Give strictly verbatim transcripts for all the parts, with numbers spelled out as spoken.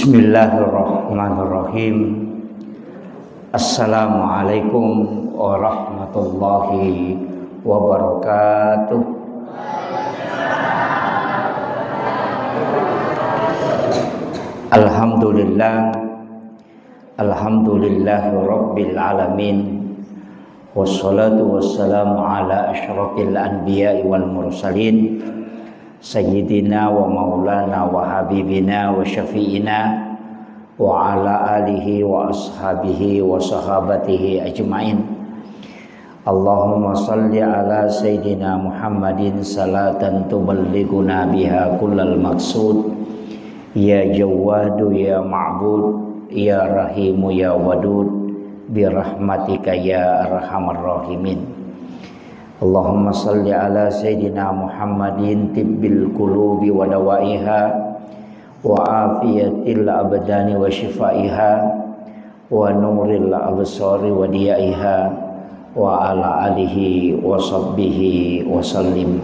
Bismillahirrahmanirrahim. Assalamualaikum warahmatullahi wabarakatuh. Alhamdulillah. Alhamdulillahi rabbil alamin. Wassalatu wassalamu ala asyrafil anbiya'i wal mursalin, sayyidina wa maulana wa habibina wa syafi'ina wa ala alihi wa ashabihi wa sahabatihi ajma'in. Allahumma salli ala sayyidina Muhammadin salatan tuballighuna biha kullal maqsud. Ya Jawwadu ya Ma'bud, ya Rahimu ya Wadud, birahmatika ya arhamar rahimin. Allahumma salli ala sayyidina Muhammadin tibbil qulubi wa dawaiha, wa afiyatil abdani wa syifaiha, wa nuril absari wa diyaiha, wa ala alihi wa sahbihi wa sallim.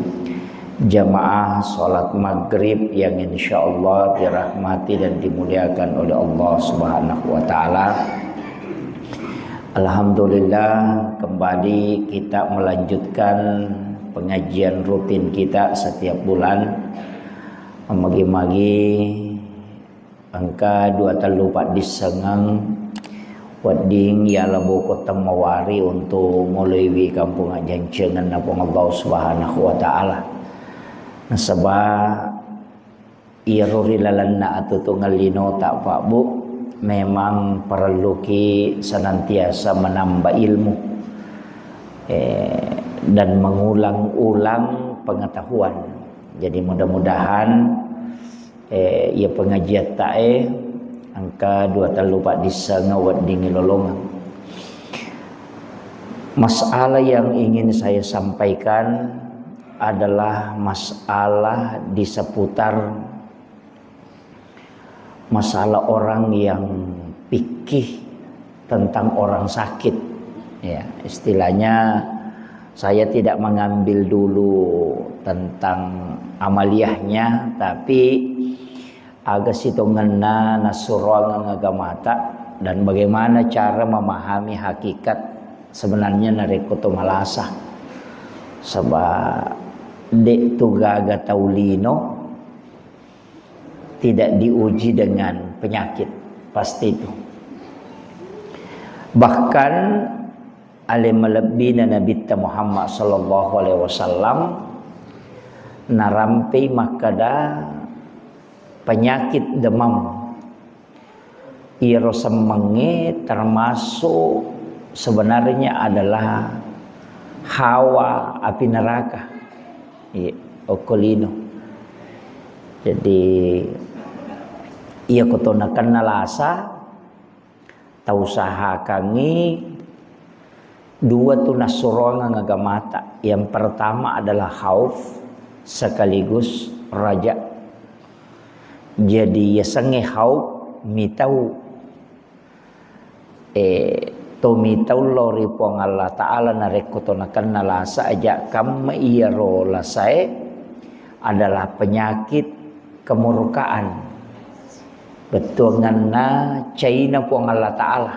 Jamaah salat maghrib yang insyaallah dirahmati dan dimuliakan oleh Allah Subhanahu wa taala. Alhamdulillah, kembali kita melanjutkan pengajian rutin kita setiap bulan. Magi-magi engka dua tellu paddissengeng wedding yala boko temmawari untuk moloiwi kampung ajjancengenna Puang Allah Subhanahu wa taala. Nasaba iyaro ri lalenna atutungeng linota, Pak Bu, memang parelluki senantiasa menambah ilmu, eh, dan mengulang-ulang pengetahuan. Jadi mudah-mudahan eh, iya pengajiattae engka dua tellu paddissengeng weddingngi lolongeng. Masalah yang ingin saya sampaikan adalah masalah di seputar masalah orang yang pikih tentang orang sakit. Ya, istilahnya saya tidak mengambil dulu tentang amaliyahnya, tapi aga sitongenna nassuroangeng agamata dan bagaimana cara memahami hakikat sebenarnya narekko to malasa. Saba de' tu gaga tau lino tidak diuji dengan penyakit, pasti itu. Bahkan ale malebbina Nabitta Muhammad sallallahu alaihi wasallam narampei makkada penyakit demam iyaro semmengnge termasuk sebenarnya adalah hawa api neraka. Iya, okko lino. Jadi, iya ko to nakenna lasa, tausahakangngi dua tu nassuroangeng agamata. Yang pertama adalah khauf sekaligus raja. Jadi, yasengnge khauf mitau eh, to mitau lao ri Puang Allah Ta'ala narekko to nakenna lasa aja kamma iyaro lasae adalah penyakit kemurkaan. Bettuanganna caina Puang Allah Ta'ala.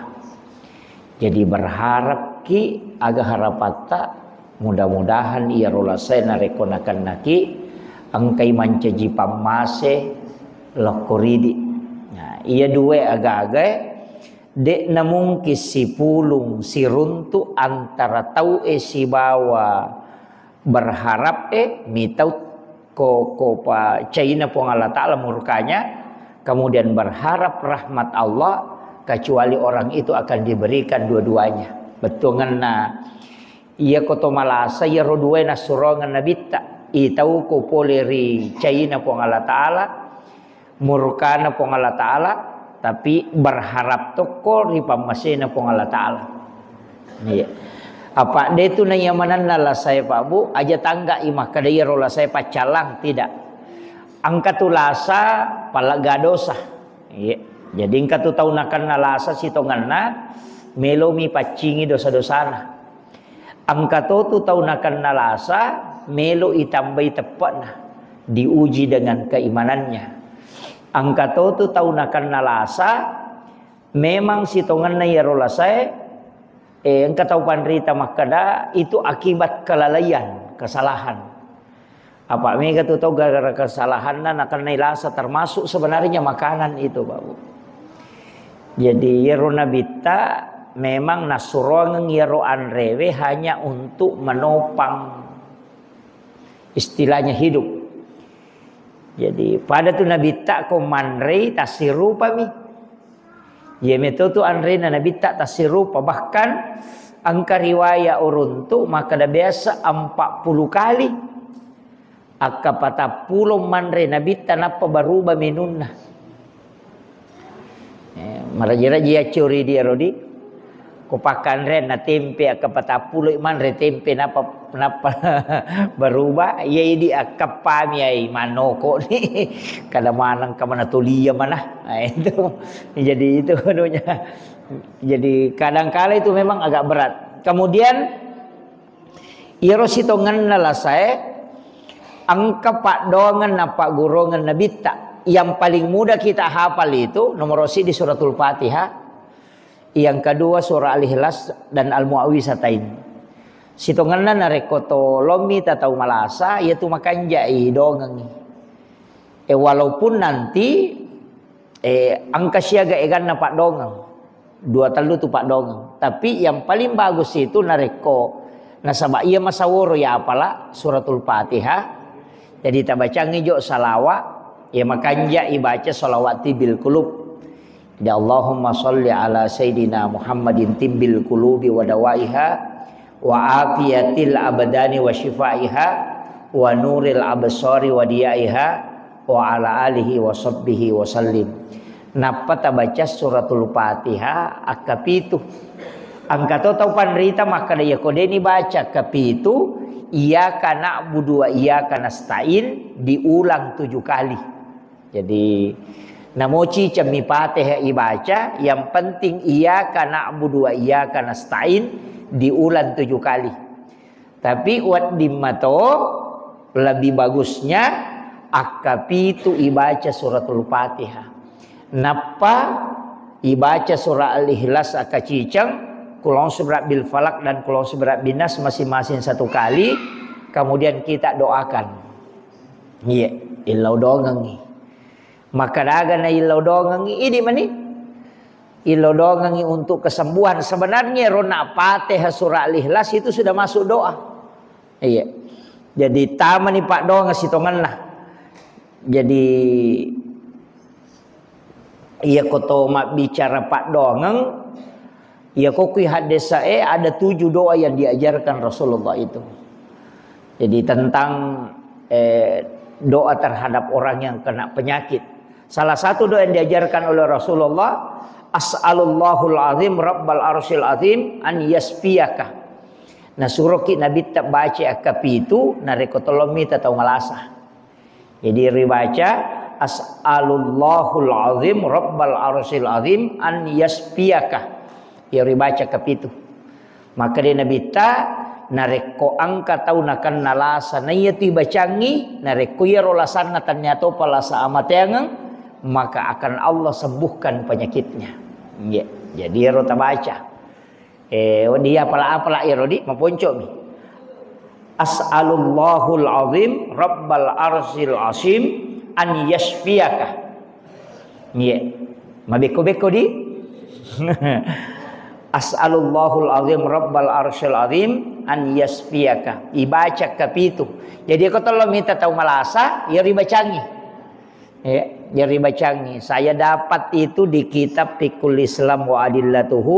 Jadi berharapki aga harapatta mudah-mudahan iyaro lasae narekko nakennaki engkai mancaji pammase lokko ridi. Nah, iya dua aga-agae de'na mungkin sipulung siruntu antara tau'e sibawa berharap'e mitau ko, ko pa caina Puang Allah Ta'ala murkanya, kemudian berharap rahmat Allah, kecuali orang itu akan diberikan dua-duanya. Bettuanganna Iya ko to malasa, iyaro duae nassuroangeng Nabitta. Itau ko pole ri caina Puang Allah Ta'ala, murkana Puang Allah Ta'ala, tapi berharap tokko ri pammasena Puang Allah Ta'ala. Iya. Apa de tu naiya manenna lasae, Pak Bu, aja tangga i makkeda iyaro lasae paccallang, tidak. Engka tu lasa palegga dosa. Iya. Jadi engka tu tau nakenna lasa sitongenna, melomi paccingi dosa-dosana. Engka to tu tau nakenna lasa, melo itambai teppe'na, diuji dengan keimanannya. Engka to tu tau nakenna lasa, memang sitongenna iyaro lasae, eh, engka tau panrita makkeda itu akibat kelalaian, kesalahan. Apa mega tu tau gara-gara kesalahanna nakennai lasa, termasuk sebenarnya makanan itu, Pak Bu. Jadi iyaro nabitta memang nassuroangeng iyaro anrewe hanya untuk menopang istilahnya hidup. Jadi pada tu nabitta ko manrei tassirupami. Iya meto tu anrena nabitta tassirupa. Bahkan engka riwaya uruntu makkeda biasa empat puluh kali. Akka patappulo manre nabitta nappa baruba menunna. Eh, maraji-raji yaccuri di ero di. Ko pakkanre na tempe akka patappulo manre tempe napa napa berubah. Iya idi akka pami ai manoko ni. Kada maneng kamana tulia mana. Nah, itu. Jadi itu anunya. Jadi kadangkala itu memang agak berat. Kemudian iyaro sitongenna lasae engka paddoangeng na pagguruangeng nabitta. Yang paling mudah kita hafal itu nomor siji suratul Fatihah, yang kedua surah Al-Ikhlas dan Al-Muawwizatain. Sitongenna narekko to lommi ta tau malasa, iyatu makanjai dongengi. E, walaupun nanti, eh, engka siaga eganna paddoangeng. Dua tellu tu paddoangeng. Tapi yang paling bagus itu narekko nasaba iya masaworo ya apala suratul Fatihah. Jadi tabacangi jo salawa, ya makanja ibaca salawat tibbil qulub. Jadi Allahumma salli ala sayyidina Muhammadin tibbil qulubi wa dawaiha wa afiyatil abdani wa syifaiha wa nuril absari wa diyaiha wa ala alihi wa sahbihi wa sallim. Nappa tabaca suratul Fatihah akka pitu. Engka to tau panrita makkeda, iya ko deni baca akka pitu, iyyaka na'budu wa iyyaka nasta'in diulang tujuh kali. Jadi namoci cemmi Fatihah ibaca, yang penting iyyaka na'budu wa iyyaka nasta'in diulang tujuh kali. Tapi wedding mato lebih bagusnya akka pitu ibaca suratul Fatihah. Nappa ibaca surah Al-Ikhlas akka ciceng, Qul a'udzu birabbil falaq dan Qul a'udzu birabbin nas masing-masing satu kali, kemudian kita doakan. Iya, illau dongengi. Maka daga na illau dongengi, idi mani. Illau dongengi untuk kesembuhan. Sebenarnya rona Fatihah surah Al-Ikhlas itu sudah masuk doa. Iya. Jadi tamani paddoangeng sitongenna. Jadi iya ko to mabbicara paddoangeng, iya ko kui haddesae ada tujuh doa yang diajarkan Rasulullah itu. Jadi tentang, eh, doa terhadap orang yang kena penyakit. Salah satu doa yang diajarkan oleh Rasulullah, "As'alullahul azim rabbal arsyil azim an yasfiyaka." Nah, suroki Nabitta baca akka pitu, narekko tolong mita tau malasa. Jadi ribaca, "As'alullahul azim rabbal arsyil azim an yasfiyaka." Ya ribaca kapitu. Maka dia Nabitta, narekko engka tau nakenna lasa, naiya tu ibacangi, narekko iyaro lasanna tannia topa lasa amateangeng, maka akan Allah sembuhkan penyakitnya. Iya. Jadi iyaro tabaca. Eh, dia apala-apala iyaro di, maponcomi. "As'alullahul azim rabbal arsyil azim an yasfiyaka." Iya. Mabekko-bekko di. "As'alullahul azim rabbal arsyil azim an yasfiyaka." Ibaca kapitu. Jadi ko tolong mita tau malasa, ya ribacangi. Ya, jadi bacangi. Saya dapat itu di kitab Fiqhul Islam wa Adillatuhu,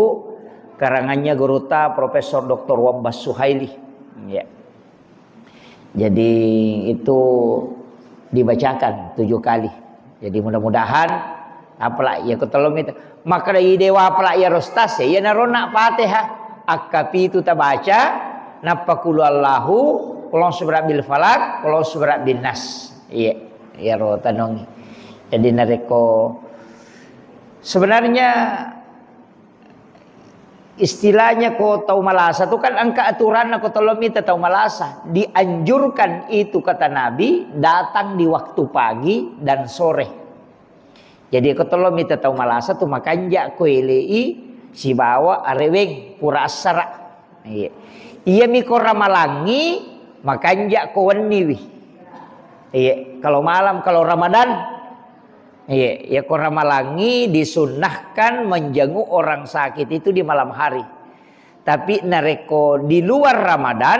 karangannya Gurutta Profesor doktor Wabbas Suhaili. Ya. Jadi itu dibacakan tujuh kali. Jadi mudah-mudahan apalagi ya ketolong itu. Maka dari dewa apalagi ya rostas ya, ya narona Fatihah. Akka pitu tabaca, nappa kulu Allahu, kulong subra bil falak, kulong subra bin nas. Iya, iya ro tanongi. Jadi narekko sebenarnya istilahnya ko tau malasa tu kan engka aturanna ko tolong mita tau malasa. Dianjurkan itu kata Nabi datang di waktu pagi dan sore. Jadi ko tollo mita tau malasa tu makanja ko elei sibawa areweng pura assara. Iya. Iya mi ko ramalangi makanja ko wenniwi. Iya, kalau malam, kalau Ramadan, iya, ya ko ramalangi disunnahkan menjenguk orang sakit itu di malam hari. Tapi narekko di luar Ramadan,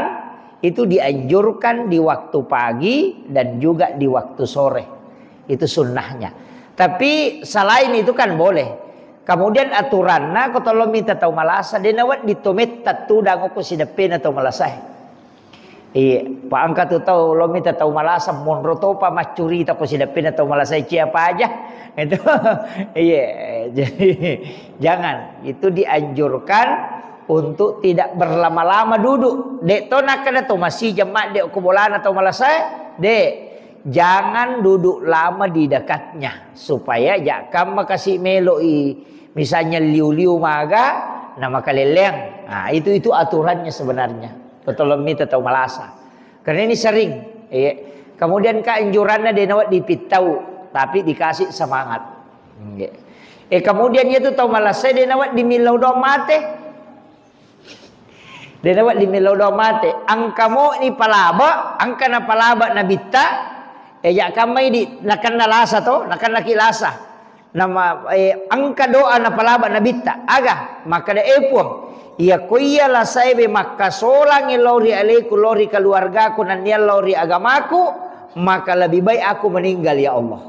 itu dianjurkan di waktu pagi dan juga di waktu sore. Itu sunnahnya. Tapi selain itu kan boleh. Kemudian aturanna ko tollo mita tau malasa, de nawedding to metta tudang ko sideppena tau malasae. Iya, pa engka tu tau lo mita tau malasa monro topa maccurita ko sideppena tau malasa cia paja. Itu iya, jadi jangan. Itu dianjurkan untuk tidak berlama-lama duduk. Dek to nakkeda to masijeng madde ko bolana tau malasa, dek, jangan duduk lama di dekatnya supaya jakka makasi meloi misalnya liu-liu maga na makaleleang. Nah, itu itu aturannya sebenarnya. Ko tolong mita tau malasa. Karena ini sering. Iya. Kemudian keanjurannya de nawedding pittau, tapi dikasih semangat. Iya. Eh, kemudian itu tau malasa de nawedding millau doang mate. De nawedding millau doang mate. Engka moni palaba, engka napalaba nabitta. Eh, jakka mai di nakenna lasa to, nakennaki lasa. Nama, eh, engka doa napalaba nabitta. Aga? Makkeda, "Eh, Puang, iya ko iya lasaewe makkasolangi lao ri aleku, lao ri keluargaku, nennia lao ri agamaku, maka lebih baik aku meninggal, ya Allah.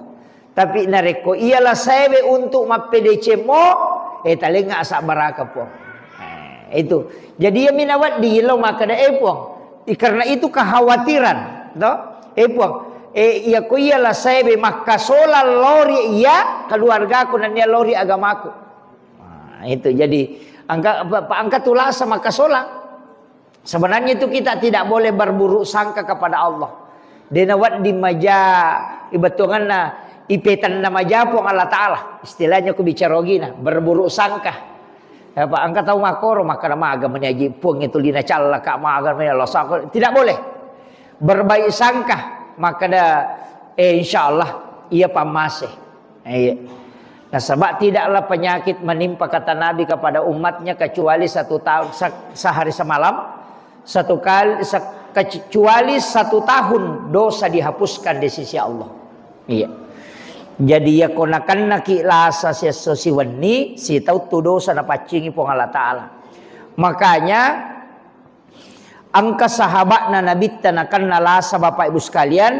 Tapi narekko iya lasaewe untuk mappedecemmo, eh, talengnga asabbaraka, Puang." Eh, itu. Jadi iya minawedding lao makkeda, "Eh, Puang, i-, karena itu kekhawatiran, to? Eh, Puang, eh, iya ko iya lasaewe makkasolang lao ri iya keluargaku nennia lao ri agamaku." Nah, itu. Jadi engka pa-, pa-, engka tu lasa makkasolang. Sebenarnya itu kita tidak boleh berburuk sangka kepada Allah. De nawedding maja ibettuanganna ipetanna maja Puang Allah Ta'ala. Istilahnya ku bicara ogina, berburuk sangka. Ya, Pak, engka tau makkoro, makkeda maga meni aji Puang itu lina callaka, maga meni Allah sako. Tidak boleh. Berbaik sangka, makkeda, eh, insya Allah, iya pammase. Iya. Nasaba tidaklah penyakit menimpa kata Nabi kepada umatnya kecuali satu tahun, se-, sehari semalam, satu kali, se-, kecuali satu tahun dosa dihapuskan di sisi Allah. Iya. Jadi, iya ko nakennaki lasa siesso siwenni, sitauttu dosa napaccingi Puang Allah Ta'ala. Makanya, engka sahaba'na Nabitta nakenna lasa, Bapak Ibu sekalian,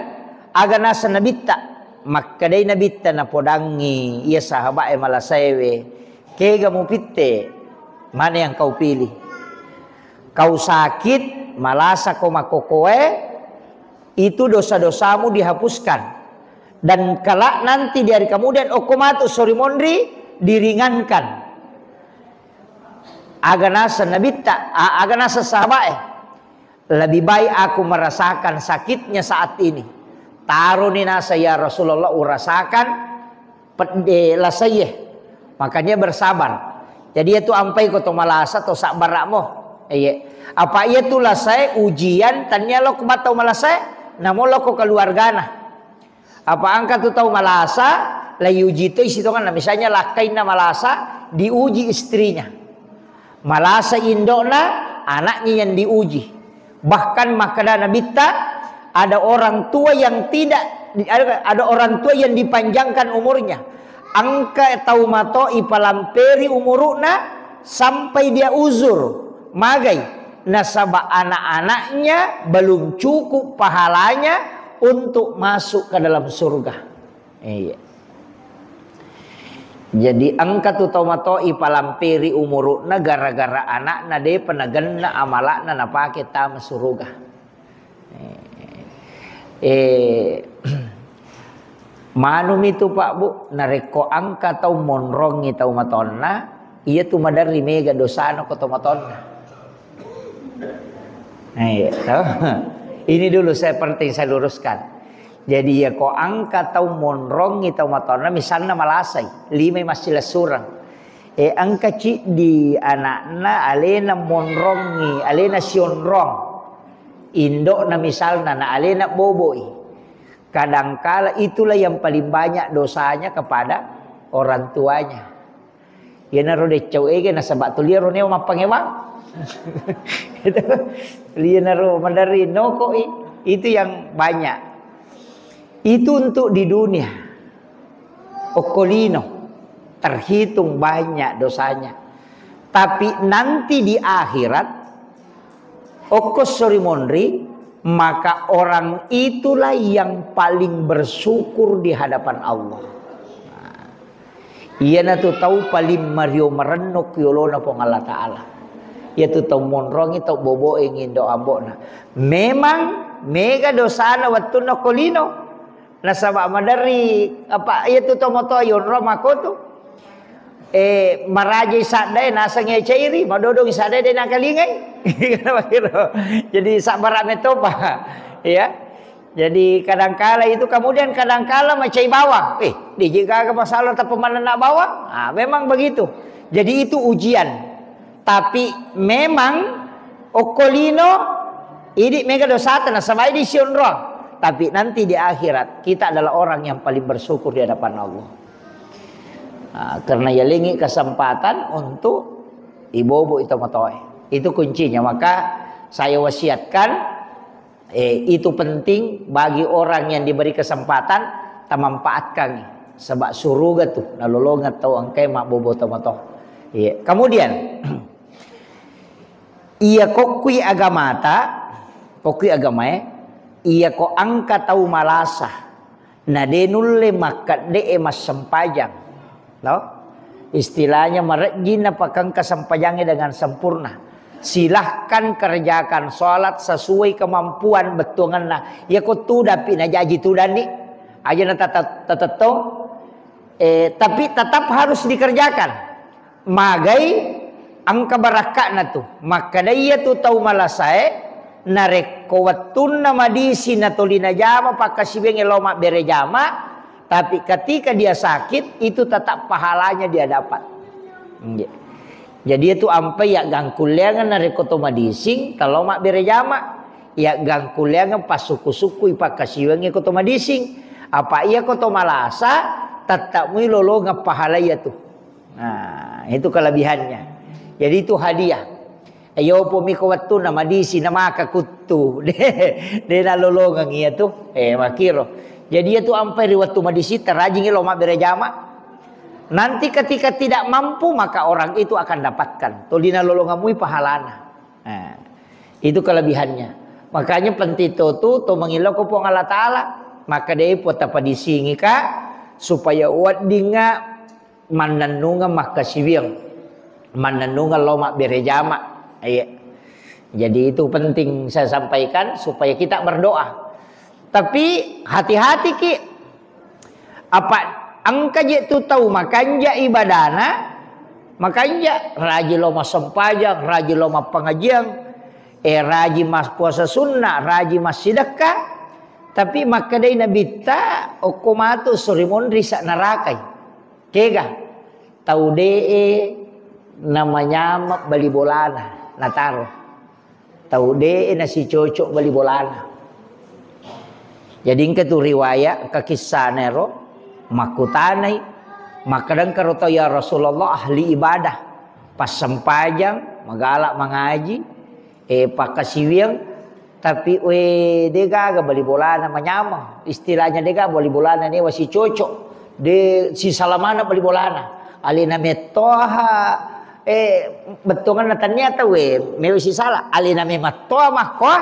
aga naseng Nabitta? Makkedai Nabitta napodangngi iya sahaba'e malasaewe, "Kega mupitte? Mana yang kau pilih? Kau sakit, malasa ko makokoe, itu dosa-dosamu dihapuskan. Dan kelak nanti di hari kemudian, okko matu sori monri, diringankan." Aga naseng Nabitta, a-, aga naseng sahaba'e, "Lebih baik aku merasakan sakitnya saat ini." Taroni naseng, "Ya Rasulullah, urasakan pedde lasaie." Makanya bersabar. Jadi, iya tu ampai ko to malasa to sabbara'mo. Iya. Apa iya tu lasae ujian, tania lo ko tau malasae, namo lo ko keluargana. Apa engka tu tau malasa, la iuji toi sitongenna. Misalnya lakkainna malasa, diuji istrinya. Malasa indo'na, anaknya yang diuji. Bahkan makkeda Nabitta, ada orang tua yang tidak, ada, ada orang tua yang dipanjangkan umurnya. Engka tau mato ipalamperi umuru'na sampai dia uzur. Magai? Nasaba anak-anaknya belum cukup pahalanya untuk masuk ke dalam surga. Iya. Jadi engka tu tau mato ipalamperi umuru'na gara-gara anakna depa nagenna amala'na napake tama suruga. Eh, manumi tu, Pak, Bu, narekko engka tau monrongi tau matonna, iya tu maderri mega dosana ko tau matonna. Nah, iya, toh. Ini dulu saya penting saya luruskan. Jadi, iya ko engka tau monrongi tau matonna, misalna malasai, limai massilessureng. Eh, engka ciddi anakna alena monrongi, alena sionrong. Indo'na misalna, na alena boboi. Kadangkala itulah yang paling banyak dosanya kepada orang tuanya. Iyanaro deccau ege nasaba tuliaro neo mappangewang. Itu. Iyanaro maderri nokoi. Itu yang banyak. Itu untuk di dunia. Okko lino terhitung banyak dosanya. Tapi nanti di akhirat, okko sori monri, maka orang itulah yang paling bersyukur di hadapan Allah. Nah, iyanatu tau paling mario marenno ku yolona Puang Allah Ta'ala. Iyatu tau monrongi, tau boboe ngindo ambo'na. Memang mega dosana wettunna okko lino. Nasaba maderri apa iyatu tomatoa yonro makotu. Eh, marajai saddae naseng iya cairi, madodong saddae de nakalingai. Jadi sabbara metopa. Ya. Jadi kadangkala itu, kemudian kadangkala macai bawang. Eh, diji gaga masalah tapi manenna bawang. Ah, memang begitu. Jadi itu ujian. Tapi memang okko lino idi mega dosata nasaba idi sionro. Tapi nanti di akhirat kita adalah orang yang paling bersyukur di hadapan Allah. Nah, karena yalengi kesempatan untuk ibobo itu matoe. Itu kuncinya. Maka saya wasiatkan, eh, itu penting bagi orang yang diberi kesempatan, tamanfaatkan. Sebab suruga tuh, nalolongeng tau engkai mabbobo tomatoa. Iya. Kemudian, iya kokkui agamata, kokkui agamae, iya ko engka tau malasa, na de nulle makkedde'e massempajang. Lo? Istilahnya marejjing napakengka sempajangnge dengan sempurna. Silahkan kerjakan sholat sesuai kemampuan bettuangenna. Iya ko tudapi najaji tudanni. Aja na tata-, tatettong. Eh, tapi tetap harus dikerjakan. Magai engka barakka'na tu. Makkeda iyatu tau malasae, narekko wettunna madisi natoli najama pakkasiwiangnge lao mabbere jama, tapi ketika dia sakit, itu tetap pahalanya dia dapat. Nggih. Jadi itu ampai yaggangkulleangeng narekko to madising, telo mabbere jama. Yaggangkulleangeng passukku-sukkui pakkasiwiangnge ko to madising. Apa iya ko to malasa, tetap mui lolongeng pahala iya tu. Nah, itu kelebihannya. Jadi itu hadiah. Ayo po miko wettunna madisi na maka kuttu. De, de nalolongeng iya tu. Eh, makiro. Jadi iya tu ampai ri wettu madisi tarajingi lo mabbere jama. Nanti ketika tidak mampu maka orang itu akan dapatkan. Tolina lolongemui pahalana. Nah, itu kelebihannya. Makanya penting to tu to mengilo ko Puang Allah Ta'ala. Maka de po tapadisingika supaya weddingnga mannennungeng makkasiwiang, mannennungeng lao mabbere jama. Iya. Jadi itu penting saya sampaikan supaya kita berdoa. Tapi hati-hati ki, apa engka je tu tau makanja ibadana, makanja raji lao massempajang, raji lao mappangajiang, eh, raji mas puasa sunnah, raji massidekka, tapi makkedai nabitta okko matu sori monri sa narakai. Kega? Tau de'e namanyama bali bolana, nataro. Tau de'e nasicocok bali bolana. Jadi engka tu riwayat, engka kissana ero, makkutanai, makkeda engka ro tau, "Ya Rasulullah, ahli ibadah, passempajang, magala mangaji, eh, pakkasiwiang, tapi, we, de gaga bali bolana manyameng. Istilahnya de gaga bali bolana newa sicocok. De sisala maneng bali bolana. Alena mettoha, eh, bettuangenna tania tau, we, mewa sisala. Alena memettoha makkoa,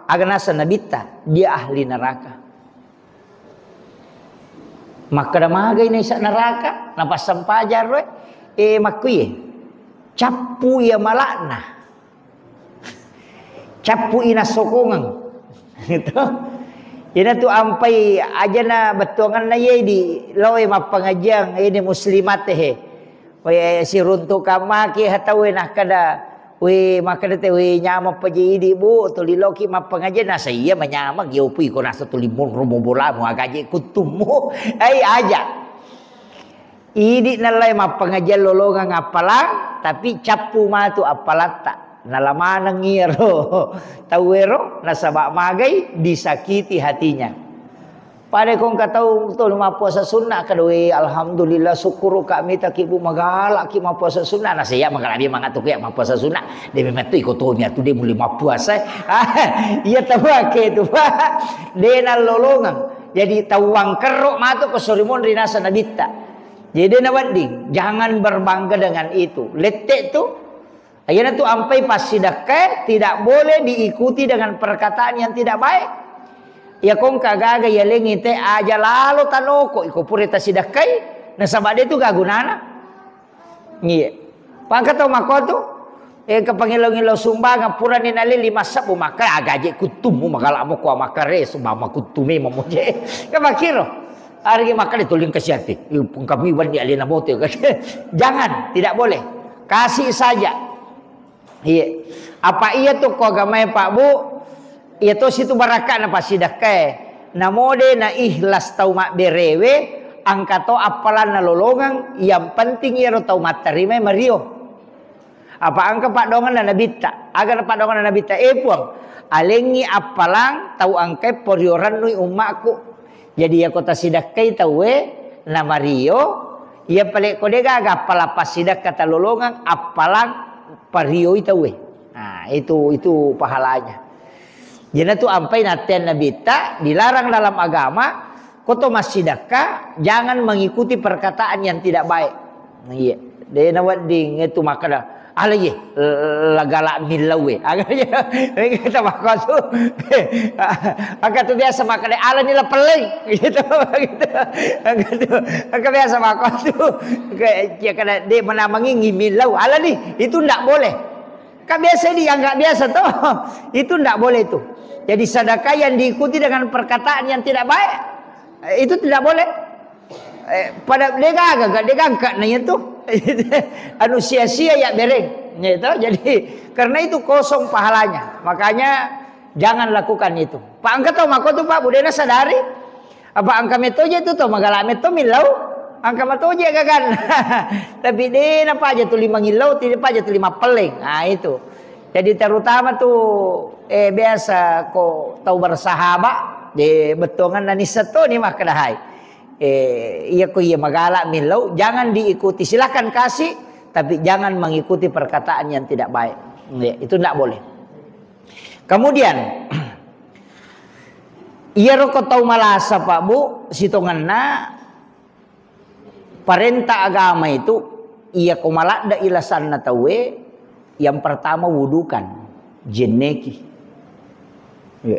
aga naseng nabitta, dia ahli neraka." Makkeda magai naisa neraka, napassempajang roe, eh, makkuye. Cappu iya malakna. Cappu i nassokongeng. Gitu. Ina tu ampai ajana bettuangenna ye di loe mappangajiang, ini muslimat he. We siruntu kamaki hatawe nakkeda, we makkeda te, we nyameng paje idi, Bu, tuli loki mappangajiang, nasa iya manyameng, yo pui ko nasa tuli monro mo bolamu, agaje kuttummu. Ai aja. Idi nallai mappangajiang lolongeng appalang, tapi cappu matu appalatta. Nala maneng iyaro tauwero nasaba magai disakiti hatinya. Pada ko engka tau to mappuasa sunna, kada, "We, alhamdulillah, syukur ka mita ki, Bu, magala ki mappuasa sunna." Nah, saya magala dia mangat tu ya mappuasa sunna. Dia memang tu iko to mi atu dia mulai mappuasa. Iya tau ake tu, Pak. Dia nalolongang. Jadi tau wangkerro matu ko sorimun rinasa nabitta. Jadi dia nawedding, jangan berbangga dengan itu. Lette tu, Iyanatu ampai passidekkae tidak boleh diikuti dengan perkataan yang tidak baik. Iya ko engka gaga yalengi te aja lalo tanoko iko pura tasidekkai, nasaba de tu gagunana. Iya. Pangka tau makotu, eh, ke pangillau-ngillau sumbangan purani nalili massabu maka agaje kuttumu magala mo ko makare sumbang makuttume mamoje. Ke makiro. Arigi makkeda tuli engka siati. Ih, pungkami wenni alena bote. Jangan, tidak boleh. Kasih saja. Iya. Apa iya tu ko agamae, Pak, Bu? Iya to situ barakka na passidekkae. Namo de na ikhlas tau mabberewe, angka to appalanna lolongang, yang penting iyaro tau matterimai mario. Apa engka paddoanganna Nabitta? Aga na paddoanganna Nabitta? Eh, Puang, alengngi appalang tau engkae porio rennui ummakku. Jadi, iyako tasidekkai tauwe namario, iya pale ko de gaga appalang passidekka talolongang, appalang parioi tauwe. Nah, itu, itu pahalanya. Iyanatu ampai natteang Nabitta dilarang dalam agama, Koto massidekka, jangan mengikuti perkataan yang tidak baik. Iya, de nawedding itu makkeda, "Ala ye, lagala millaue." Kita makotu. Angka tu biasa makkeda, "Ala ni la pelleng." Gitu, gitu. Angka tu, angka biasa makotu. Kayak, ya, kada de menamengi millau. Ala ni, itu ndak boleh. Kan biasa dianggap biasa toh. Itu ndak boleh itu. Jadi sedekah yang diikuti dengan perkataan yang tidak baik, eh, itu tidak boleh. Eh, pada degaga, gak degangka nanya tuh. Anu sia-sia ya bereng. Gitu. Jadi karena itu kosong pahalanya. Makanya jangan lakukan itu. Pak, engka tau mako tuh, Pak, budena sadari. Apa engka metoje tu to magala meto millau, engka matoje gagan. Tapi de napaja tuli mangillau, tidak paja tuli mappelleng. Ah, itu. Jadi terutama tu, eh, biasa ko tau bersahabat, de bettuangan nani seto ni makkedahai. Eh, iya ko iya magala millau, jangan diikuti. Silakan kasih, tapi jangan mengikuti perkataan yang tidak baik. Ya, itu ndak boleh. Kemudian, iyaro ko tau malasa, Pak, Bu, sitongenna parenta agama itu, iya ko maladde ilasanna tauwe, yang pertama wudukan, jenneki. Ya.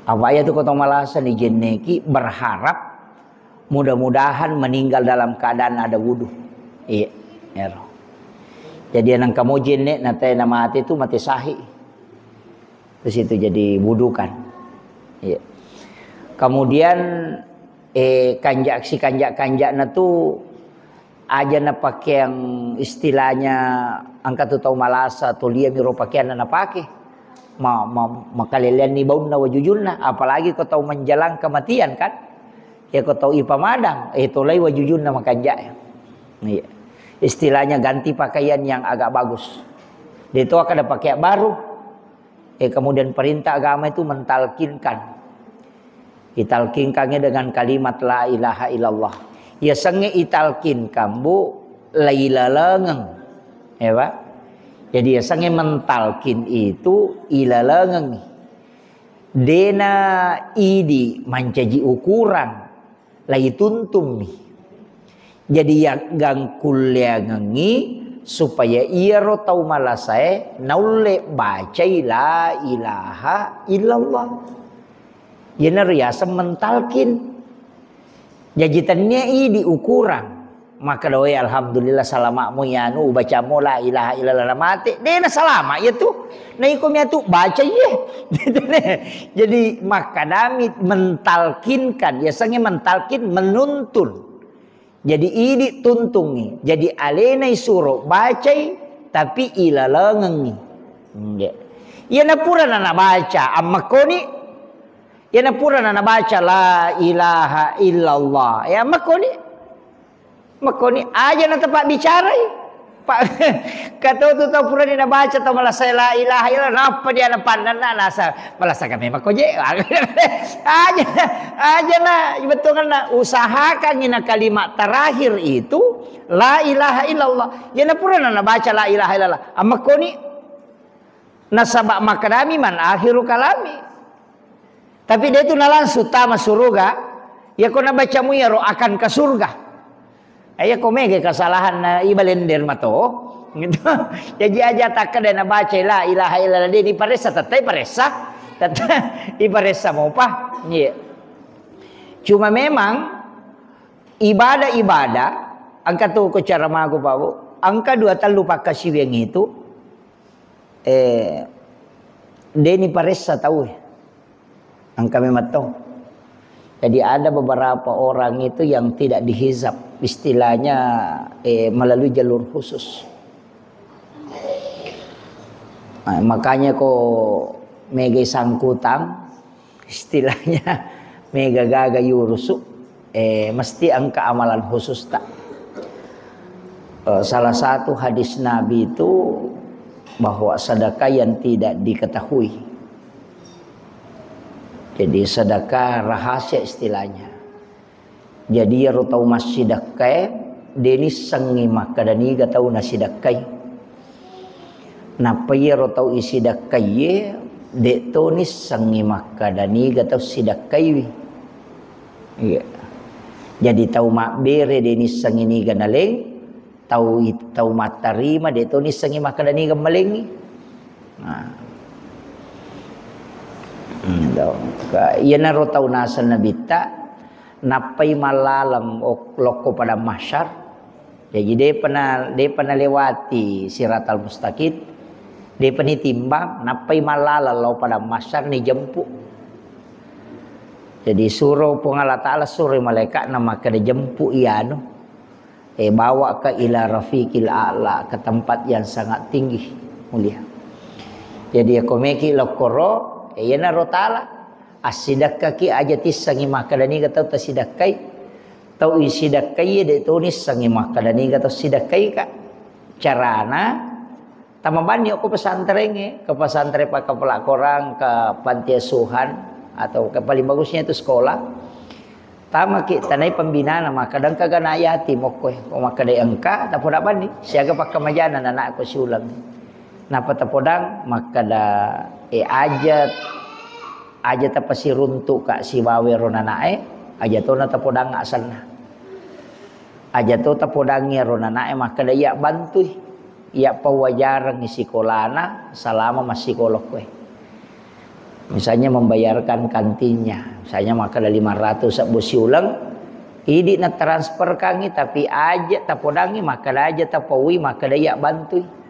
Apa iya tu ko tau malasa ni jenneki, berharap mudah-mudahan meninggal dalam keadaan ada wudu. Iya, ero. Jadi nang kamu jenne na te na mate tu mate sahih. Terus itu jadi wudukan. Iya. Kemudian, eh, kanjak si kanjak-kanjakna tu aja na pakeang istilahnya angka tu tau malasa tu lia miro pakeanna na pake. Ma, ma, makaleleanni baunna wajujunna, apalagi ko tau menjelang kematian kan. Ya ko tau ipamadang, eh, tolai wajujunna makanjak. Iya. Istilahnya ganti pakaian yang agak bagus. De to kada pakai baru. Eh, kemudian perintah agama itu mentalkinkan. Italkinkannya dengan kalimat la ilaha illallah. Yasengnge italkinkan, Bu, lailalengeng. Ya, Pak? Jadi yasengnge mentalkin itu ilalengeng. Dena idi mancaji ukuran. Laituntummi. Jadi, yaggangkulleangengngi supaya iyaro tau malasae naulle bacai la ilaha illallah. Iyana riaseng mentalkin. Jaji, tennia idi ukurang. Makkeda, "Woi, alhamdulillah, salama'mu iyanu, ubacammu la ilaha illallah, na mate." Dena salama iyatu. Na iko miatu baca iye. Jadi, makkedami mentalkinkan, yasengnge mentalkin, menuntun. Jadi, idi tuntungngi. Jadi, alena isuro bacai, tapi ilalengengngi. Nggih. Iyana purana nabaca, ammakkoni. Iyana purana nabaca, "La ilaha illallah." Ya, ammakkoni. Makkoni aja natapabbicarai. Pak, kato tu tau purani nabaca tau malasa la ilaha illallah, nappa dia napannanna nasa malasa kami mako je. Aja, aja lah, betulna usahakan ina kalimat terakhir itu la ilaha illallah. Ya na purana nabaca la ilaha illallah. Amma koni nasaba makadami man akhiru kalami. Tapi dia tu na langsung tama suruga. Ya ko nabacamu ya ro akan ke surga. Eh, iya ko mega kesalahan na ibalender mato. Gitu. Jadi aja takkeda nabaca la ilaha illallah de ni paressa, tettai paressa. Tettai iparessa mopa. Iya. Cuma memang ibadah-ibadah engka tu ko cara magu Pak Bu. Engka dua tellu pakkasiwiang itu eh de ni paressa tau. Engka memang tau. Jadi ada beberapa orang itu yang tidak dihizab, istilahnya eh, melalui jalur khusus. Nah, makanya ko mega sangkutang, istilahnya mega gaga yurusu, eh, mesti engka amalan khusus tak. Eh, salah satu hadis Nabi itu bahwa sedekah yang tidak diketahui. Jadi sedekah rahasia istilahnya. Jadi iyaro tau massidekkae de nissengngi makkeda niga tau nasidekkai. Nappa iyaro tau isidekkaiye de to nissengngi makkeda niga tau sidekkaiwi. Iya. Jadi tau mabbere de nissengngi niga naleng, tau, tau mattarima de to nissengngi makkeda niga malengngi. Nah. Hmm, tau. Ka-, iyanaro tau naseng nabitta nappai mallaleng ok-, lokko padang mahsyar. Jaji depa na, depa nalewati siratal mustaqim, depa nitimbang, nappai mallaleng lao padang mahsyar nijempu. Jadi suro Puang Allah Ta'ala, suroi malaika'na makkeda, jempu iyanu. Eh, bawa ke ila rafiqil a'la, ke tempat yang sangat tinggi, mulia. Jadi, ko meki lokkoro, eh, iyanaro tala, assidekkaki aja tissengi makkeda niga tau tasidekkai, tau isidekkai de to nissengi makkeda niga tau sidekkai ka. Carana, tamabanni okko pesantrengnge, ke pesantren pakkapala Korang, ke panti asuhan, atau ke paling bagusnya itu sekolah. Tamaki tanai pembinana, makkeda engka ga anak yatim okko e. Ko makkeda engka, tapoda banni, siaga pakkamajana anakku siuleng. Napa tapodang, makkeda, eh, aja, aja tapasiruntuk ka sibawa ro nanae, aja tona tapodang asenna. Aja to tapodangngi ro nanae makkeda iya bantui, iya pawajarengngi sikolana selama massikola koe. Misalnya membayarkan kantinnya, misalnya makkeda lima ratus sebbu siuleng, idi na transferkangngi, tapi aja tapodangngi makkeda aja tapaui makkeda iya bantui.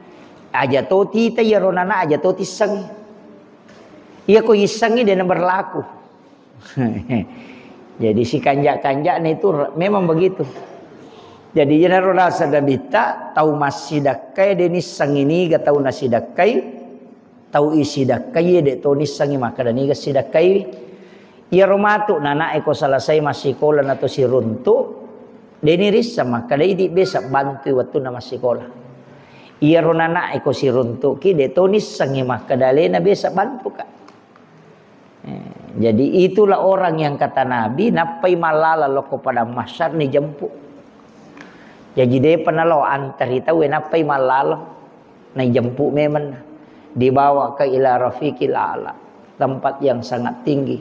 Aja to tita iya ro nana aja to tissengi. Iya ko issengi de na berlaku. Jadi si kanja-kanjana itu re-, memang begitu. Jadi iyanaro naseng nabitta, tau massidekkai de nissengi niga tau nasidekkai, tau isidekkai de to nissengi makkeda niga sidekkai. Iyaro matu nanae ko selesai massikola nato siruntuk, de nirisseng makkeda idi besa bantui wettunna massikola. Iyaro nanae ko siruntukki de to nissengi makkeda alena besa bantuka. Eh, jadi itulah orang yang kata Nabi, nappai mallala lokko padang mahsyar nijempu. Jaji depa nalo antari tau, nappai mallala, naijempu memang. Dibawa ke ila rafiqil a'la, tempat yang sangat tinggi.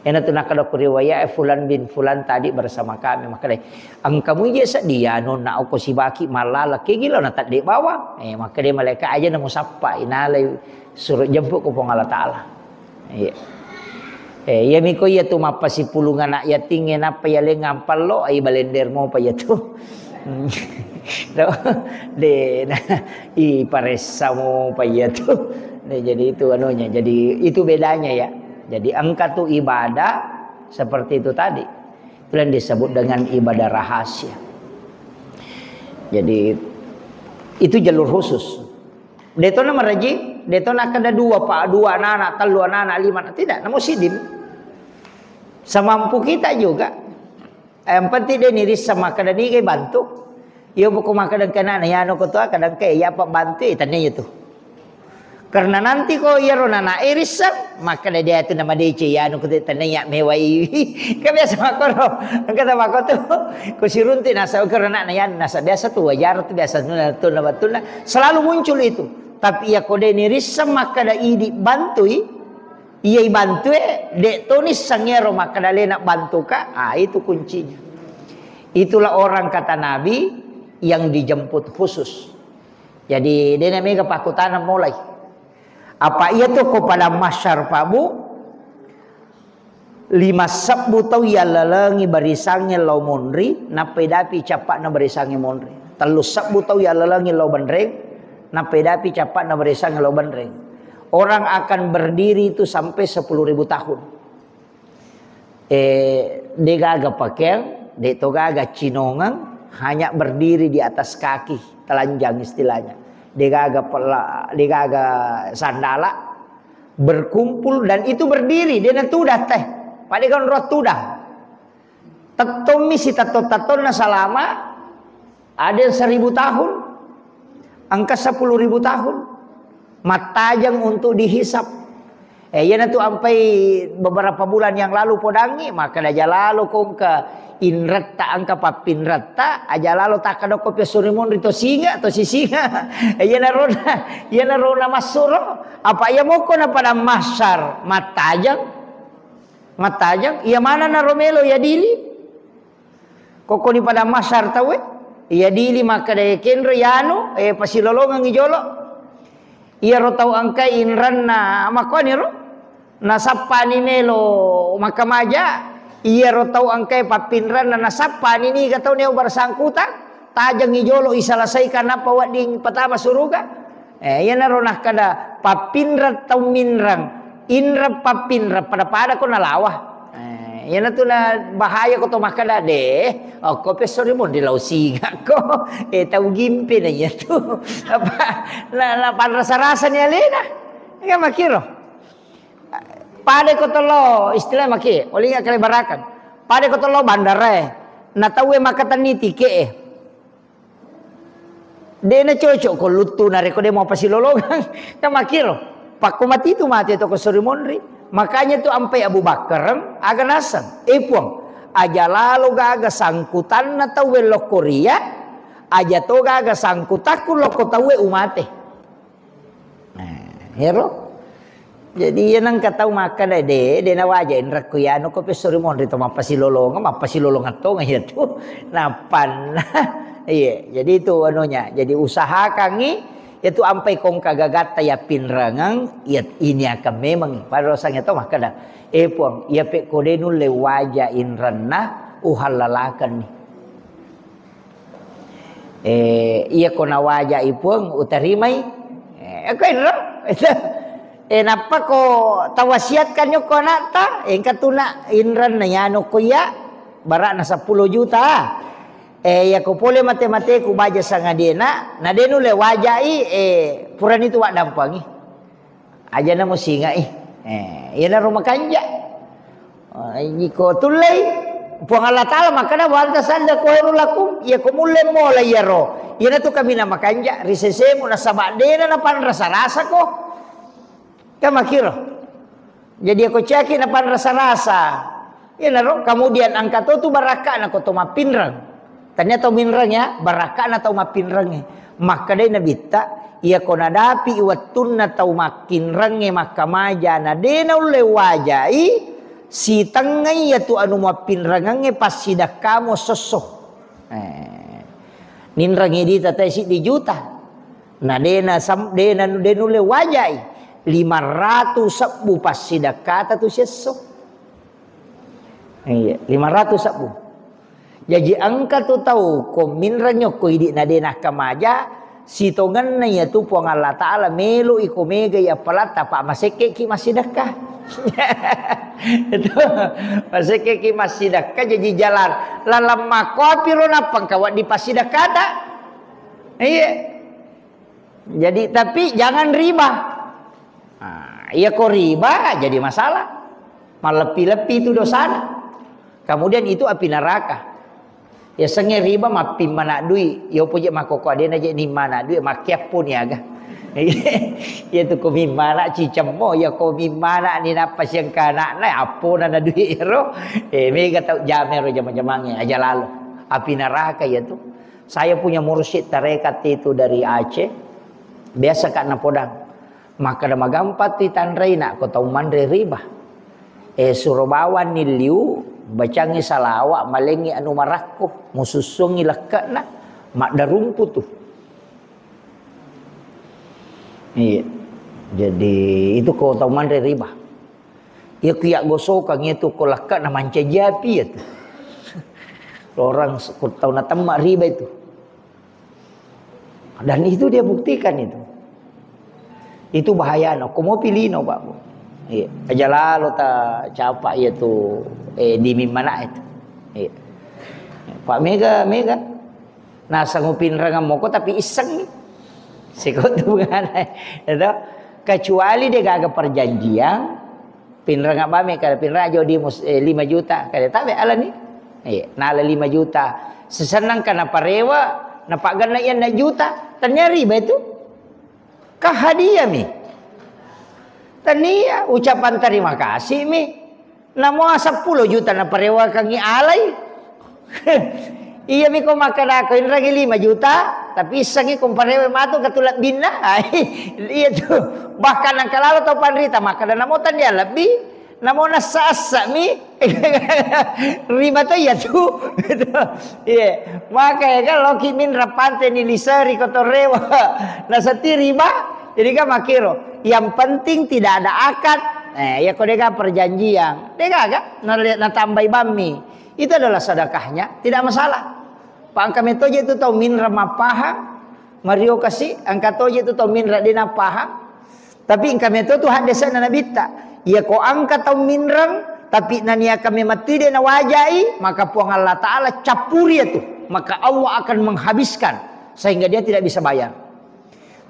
Ena tu nakkeda ku riwayat, eh, fulan bin fulan tadi bersama kami, makkeda, engka muje sedia nonna okko sibaki mallala, kegi lo natadde bawang. Eh, makkeda malaikat aja namusappa, inalai suruh jemput ko Puang Allah Ta'ala. Iya. Eh, iya miko iya tu mappasipulung anak yatingnge nappa iya leng ampallo, ai balender mopa iya tu. To, de, nah, i paressa mopa iya tu. Nah, jadi itu anunya. Jadi itu bedanya ya. Jadi engka tu ibadah seperti itu tadi. Itu yang disebut dengan ibadah rahasia. Jadi itu jalur khusus. Detona maraji, detona kada dua, pa, dua anak-anak, tellu anak-anak, lima anak. Tidak, namo sidin. Semampu kita juga. Yang penting dia nirissa makkeda niga bantu. Iya poko makkeda engka ana'na, iyanu ko to, kadang ke iya pabbantu, eh, tania iya tu. Karena nanti ko iyaro nana e risseng, makkeda dia tu namadeceng, iyanu ko to, tania mewai. Kan biasa makkoro, engka ta makko tu. Ko sirunti nasa, karena ana'na iyanu, nasa biasa tu, wajar tu, biasa tu, na, tu, na, tu, na, selalu muncul itu. Tapi iya ko de ni risseng makkeda idi bantui, iya ibantue, de to nisseng ero makkeda alena bantuka, ah, itu kuncinya. Itulah orang kata Nabi yang dijemput khusus. Jadi, dena mega pakkutana mulai. Apa iya tu ko pada mahsyar, Pak Bu? Lima sebbu tau yallalengi barisangnge lao monri, nappa idapi cappa'na barisangnge monri. Tellu sebbu tau yallalengi lao benreng, nappa idapi cappa'na barisangnge lao benreng. Orang akan berdiri itu sampai sepuluh ribu tahun. Eh, de gaga pakeang, de to gaga cinongeng, hanya berdiri di atas kaki, telanjang istilahnya. De gaga pela-, de gaga sandala, berkumpul dan itu berdiri, de natuda teh. Pada kan roh tuda. Tettommi sitetto-tettonna selama ada yang seribu tahun, engka sepuluh ribu tahun, mattajeng untuk dihisap. Eh, iyana tu ampai beberapa bulan yang lalu podangi, maka aja lalo ko engka inretta, engka pappinretta, aja lalo takkadokko pesso ri monri to singa, to sisinga. Eh, iyana rona, iyana rona massuro. Apa iya moko na padang mahsyar mattajeng, mattajeng, iya mana na romelo ya dili. Kokkoni padang mahsyar tauwe, iya dili makkeda, "E, kenro yanu, e, pasilolongengngi jolo." Iyaro tau engkai inranna makkuaniro, nasappani melo makkamaja, iyaro tau engkai pappinranna nasappani niga tau neo bersangkutan, tajengngi jolo iselesaikan nappa wedding patama suruga. Eh, iyanaro nakkeda pappinreng tau minreng, inreng pappinreng, pada-pada ko nalawa. Eh, iyanatu na bahaya ko to makkeda, "Deh, okko pesso ri monri lao singa ko." Eh, tau gimpe na iyatu. Apa, na, na panrasa-rasa ni alena. Iya makkiro. Pada ko to lao, istilah maki, olinga kale barakan. Pada ko to lao bandara e. Na tauwe makkatenni tike e. De na cocok ko luttu narekko de mau pasilolongang. Kan makkiro. Pakko mati tu mati to ko sori monri. Makanya tu ampai Abu Bakar aga naseng. Eh, Puang, aja lalo gaga sangkutanna tauwe lokko ria, aja to gaga sangkutakku lokko tauwe umate. Nah, ero. Jadi, iya nengka tau makkeda, "De, de nawaja inrekku yanu ko pesso ri monri to mappasilolonga, mappasilolonga tonga iya tu." Nappanna. Iya, jadi itu anunya. Jadi usahakangi, itu ampai kongka gagatta ya pinrengeng, ya ini akan memang. Pada rosangnya to makkeda, "Eh, Puang, iya pekko de nulle waja inrenna, uhallalakan ni." Eh, iya ko nawajai Puang, utarimai. Eh, ko enro. Eh, nappa ko tawasiatkan yokko anakta, engka tu nak inranna yanu ko iya, barakna seppulo juta. Eh, iya ko pole mate-mateku baja sangadena, na de nulle wajai, eh, purani tu waddampangi. Aja na musingai. Eh, iyanaro makanja. Eh, iko tullei, Puang Allah Ta'ala makkeda, "Wa anta sadda khairul lakum." Iya ko mulle mola iyaro. Iyanatu kaminang makanja ri sesemu nasaba dena napanrasa-rasa ko. Kan makkiro. Jadi ako caki napanrasa-rasa. Iyanaro kemudian engka to tu barakka'na ko to mappinreng. Tania to minreng ya, barakka'na tau mappinrengnge. Makkedai Nabitta, iya ko nadapi wettunna tau makkinrengnge makkamaja na de naulle wajai, sitengngai iya tu anu mappinrengengnge passidakkamo sosso. Eh, ninrengngi dita tae siddi juta. Na de na sam-, de na, de nulle wajai. Lima ratu sebbu passidakkata tu siesso. Iya, lima ratu sebbu. Jaji engka tu tau ko minreng yokko idi na de nakkamaja, sitongenna iya tu Puang Allah Ta'ala melo iko mega iya palatta pa masekke ki massidekka. Itu masekke ki massidekka, jaji jalan lalang makopi ro nappa engka wedding passidekkata. Iya. Jadi, tapi jangan riba. Nah, iya ko riba jadi masalah. Malleppi-leppi itu dosana. Kemudian itu api neraka. Yasengnge riba mappimmana dui, yopo je makkoko adena je nimmana dui, makkeappo niaga. Iya tu ko mimmana cicemmo, ya ko mimmana ni nappa siangka anakna, appona na dui ero. Eh, mega tau jame ro jama-jamangnge, aja lalo. Api neraka iya tu. Saya punya mursyid tarekat itu dari Aceh. Biasa ka napodang. Makkeda, "Magampang tu itanrei nak ko tau manre riba. Eh, suro bawanni liu, bacangngi salawat, malengngi anu marakko, musussungngi lekke'na, maddarumpu tu." Iya. Jadi, itu ko tau manre riba. Iya ku iya gosokang itu ko lekke'na mancaji api iya tu. Orang s-, ko tau natemma riba itu. Dan itu dia buktikan itu. Itu bahayana. Ko mopi lino, Pak, Bu. Iya. Aja lalo ta capa iya tu, eh, di mimmana itu. Iya. Pak, mega, mega. Nasang upinrengeng moko tapi isseng ni. Siko tu bungana. Itu. Kecuali dia gaga perjanjian, pinreng abame kada pinreng aja di mus-, eh, lima juta. Kada tabe alani. Iya, nala lima juta. Sesennang kana parewa, napagganna iya enam juta. Tania riba itu. Kah hadiah mi. Tania ucapan terima kasih mi. Namo seppulo juta naparewakangngi alai. Iya mi ko makkadako inrangi lima juta, tapi issengngi ko parewe matu katu lebbinna. Iya tu. Bahkan engka lalo tau panrita makkada namo tania lebbi, namo nassa-assa mi. Riba to iya tu. Iya. Maka ya kan loki minra pante ni liseri ko torewa. Nasati riba. Jadi kan makiro. Yang penting tidak ada akad. Eh, ya ko dega perjanjian. Dega ga? Nale-, natambai bammi. Itu adalah sedekahnya, tidak masalah. Pa engka metoje tu tau minra mappahang, mario kasi, engka toje tu tau minra de nappahang. Tapi engka meto tu haddese'na Nabitta. Iya ko engka tau minreng, tapi naniaka memettui de nawajai, maka Puang Allah Ta'ala cappuri itu. Maka Allah akan menghabiskan sehingga dia tidak bisa bayar.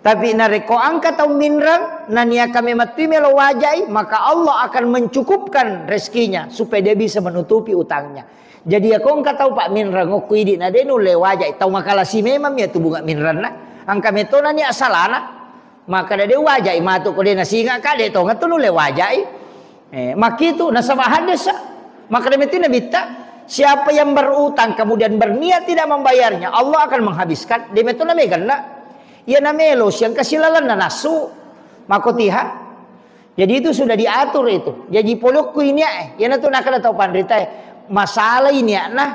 Tapi narekko engka tau minreng, naniaka memettui melo wajai, maka Allah akan mencukupkan rezekinya supaya dia bisa menutupi utangnya. Jadi ya ko engka tau pak minreng okko idi na de nulle wajai, tau makalasi memang ya tu bunga minrenna. Engka metona ni asalana. Maka de wajai matu ko de nasinga ka de tonga tu nulle wajai. Eh, makkitu nasaba haddesa. Maka demitu Nabitta, siapa yang berutang kemudian berniat tidak membayarnya, Allah akan menghabiskan. Demitu name ganna. Iya namelo siang kasilalanna nasu. Makotiha. Jadi itu sudah diatur itu. Jadi polokku ini eh. Yana tu nakada tau panrita eh. Masalah ini nah.